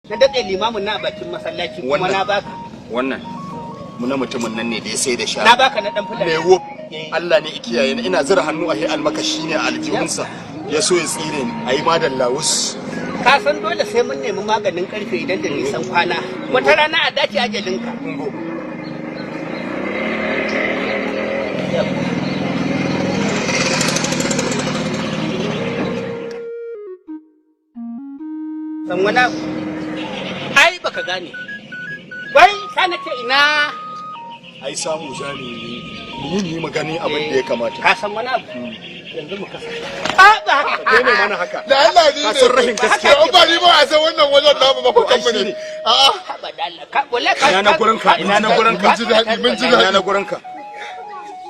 Na datse limamin na a bakin masallaci kuma Wannan. na baka. Wannan na mutumin nan ne da ya sai da sha. Na baka na dan fulani. Mai wop. Allah ne ikiyaye ni, ina zura hannu a almakashi ne a aljihunsa ya so ya tsire ni. Ayi madalla wus. Ka san dole sai mun nemi maganin karfe idan da nisan kwana. Wata rana a dace ajalinka. Ungo. San wani abu? Ai baka gane. Wai sa na ce ina. Ai samu zani yi mu yi magani abin da ya kamata. Ka san wani abu? Yanzu mu kasa. A ba haka. Kai ne mana haka. Da Allah ni Ka ne. san rahin gaskiya. To ba ni ba a san wannan wajen namu mafakan mu To, ai ne. A'a. Haba da Allah. Ka wallahi ka Ina na gurin ka, ina na gurin ka. Mun ji daɗi, mun ji Ina daɗi. na gurin ka.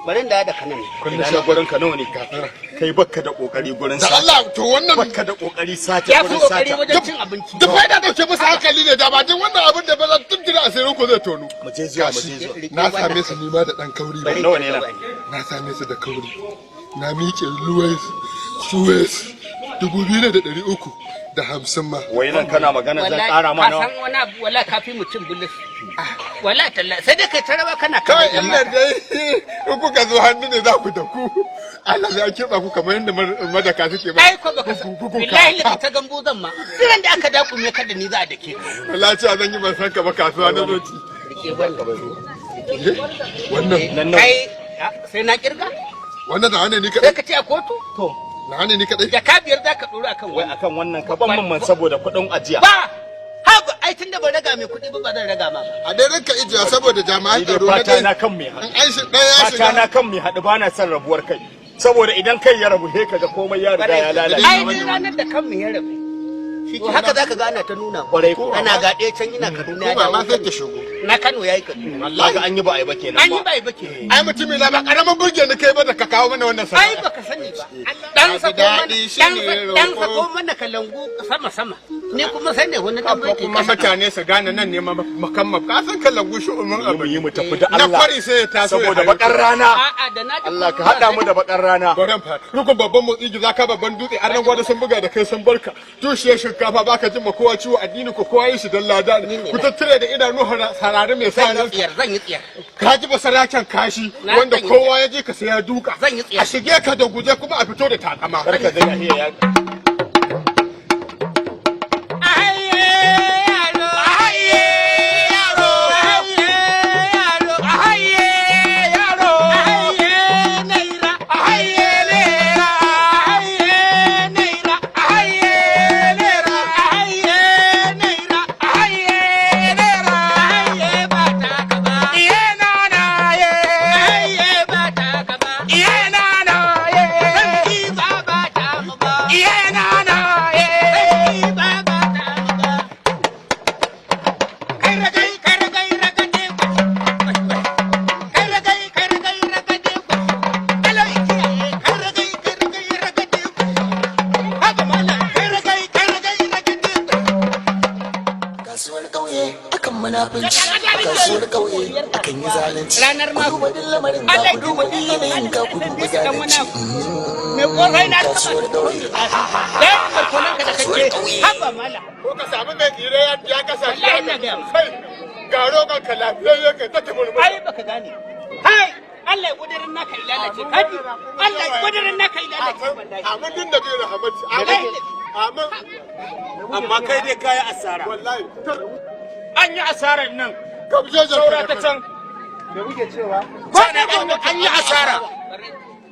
Bari in dawo da kanan. Ina na gurin ka nawa ne? Kai bakka da kokari gurin Da sata. Allah to wannan Bakka da kokari sata Ya fi gurin kokari sata. wajen cin abinci. Duk faida dauke musu hankali ne da ba jin wannan abin da ba za tuntuna asirin ku zai tono. Mu je zuwa, mu je zuwa. Na same su nima da ɗan kauri ba. Nawa ne nan? Na same su da kauri. Na miƙe luwais, suwais, 2,350 ma. Wai nan kana magana zan Wallahi, ƙara ma ka nawa. san wani abu, wallahi ka fi mutum bulus. Wallahi tallahi sai dai kai ta rawa kana Kawai kallon illar dai in kuka zo hannu ne za ku da ku. Allah ya kirɓa ku kamar yadda madaka suke ba. Ai ko baka san Bugun billahi ka. la ta gambo zan ma. Kiran da aka dakume ka da ni za a dake ka. Wallahi cewa zan yi ban san ka ba kasuwa na zo ci. Rike wannan. Wannan Nan nawa? Kai sai na kirga? wannan na ne ni Sai kadai. ka ce a kotu? To. Na ne ni kadai. Jaka biyar za ka ɗora akan Wai wannan. akan wannan ka ban min man saboda kuɗin ajiya. Ba! Haba, ai tunda ban raga mai kuɗi ba ba zan raga ma ba. A dai ranka ijiya saboda jami'an Ni dai tsaro na fata dai. na kan mai In haɗu. an shi ɗaya ya Fata na shiga. kan mai haɗu, ba na son rabuwar kai. Saboda idan kai ya rabu sai kaga komai ya riga ya lalace. Ai duk ranar da kanmu ya rabu. To haka za ka ga ana ta nuna. Kwarai ko. Ana ga ɗaya can ina Kaduna ya Ko ba ma dawo sai ta Kano. shigo. Na Kano ya yi Kaduna. Kaga an yi ba a yi ba kenan An yi ba. bai ba ke. Ai mutumi na ba karamin burge ni kai ba da ka kawo mana wannan Ai sana'a. baka sani ba. Dan Abu sako mana daɗi shi dan ne dan roƙo. sako mana kalangu sama sama. Ni kuma sai ne wani dan Ko baiti kuma kasa. mutane su gane nan ne makamma ka san kallon gushi umman Mu abu. yi mu tafi da Na Allah. kwari sai ya taso ya Saboda hayo. bakar rana. A'a da na ji Allah ka haɗa mu da bakar rana. Baran fa rukun babban motsi giza ka babban dutse an gwada sun buga da kai sun barka tushiyar shinkafa baka jin ma kowa ciwo addini ko kowa yin shi dan lada ne ku tattare da idanu harare mai sa Zan yi ran tsiyar, zan yi tsiyar. ka ji basaraken kashi Na wanda zan yi kowa ya je ka sai ya duka Zan yi tsiyar. a shige ka da guje kuma a fito da takama Barka da iya ya. Ahayye yaro, ahayye yaro, ahayye yaro, ahayye yaro, ahayye naira, ahayye naira, ahayye naira, ahayye naira, ahayye naira, ahayye naira, ahayye ba ta kaba, iye na na ye, ahayye ba ta kaba, iye na na ye, sarki ba ba ta mu ba, iye na na ye, sarki ba ba ta mu ba. Kai ragai, kai ragai, ragade kai ragai, kai ragai, ragade Alo ikiyaye, kai ragai, kai ragai, ragade Haba mala, kai ragai, kai ragai, ragade Kasuwar ƙauye akan munafunci, kasuwar ƙauye akan yi zalunci. Ranar Ku mako. duba duk lamarin ga Allah ku duba duk yanayin ga ku duba zalunci. Mai kosai na Kasuwar ƙauye. Dai barkonan ka da kake, haba mala. Ko ka samu mai tsire ya kasa shi Wallahi ina gaya ma. sai ga rogon ka lafiyayye kai ta tumulmul Ai baka gane. Hai, Allah ya kudirin naka ilalace kaji. Allah ya kudirin naka ilalace wallahi. Amin din da biyu rahmati amin amin. Amma kai dai kayi asara. Wallahi. An yi asarar nan. Kabjejen Saura ta can. An yi asara.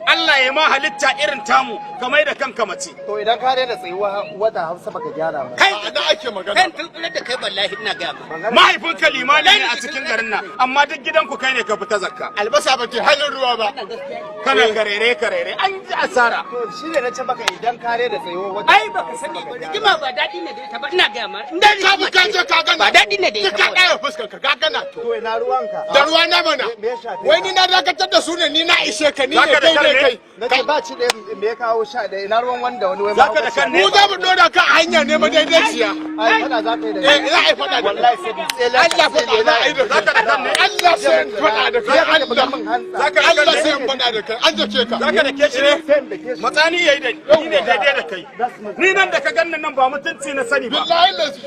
Allah ya ma halitta irin tamu kamar da kanka mace. To idan ka daina tsayuwa wata Hausa baka gyara ba. Kai na ake magana. Kan tuntunar da kai wallahi ina gaya ma. Mahaifinka limami ne a cikin garin nan, amma duk gidanku kai ne ka fita zakka. Albasa ba ke halin ruwa ba. Kana karere karere an yi asara. To shi ne na ce maka idan ka daina tsayuwa wata Ai baka sani ba rigima ba daɗi ne da ita ba ina gaya ma. In dai Ka bi rigima ka ce, je ka gana. Ba daɗi ne da ita Duk ka ba. ɗaya fuskar ka ka gana to. To ina ruwanka? Da ruwa na mana. Me ya shafe Wai ka? ni na dakatar da su ne ni na ishe ka ni ne Zaka da daidai kar ne? kai. Na ce ba ci ɗaya me ya kawo sha ɗaya ina ruwan wanda wani wai Zaka da kan ne? Mu za mu ɗora ka a hanya ne madaidaiciya. Ai faɗa za ka yi da Eh Eh, za a yi faɗa da kai. Wallahi sai in tsele. Allah faɗa za a yi da kai. Allah sai in faɗa da kai. Allah. Allah sai in faɗa da kai. An dake ka. Zaka dake shi ne? Sai in dake shi. Matsani yayi da ni ne daidai da kai. Ni nan da ka ganni nan ba mutunci na sani ba. Billahi lazi.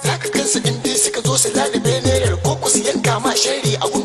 Zaka gansu in dai suka zo su lalube nerar ko ku su yanka ma sharri a gun.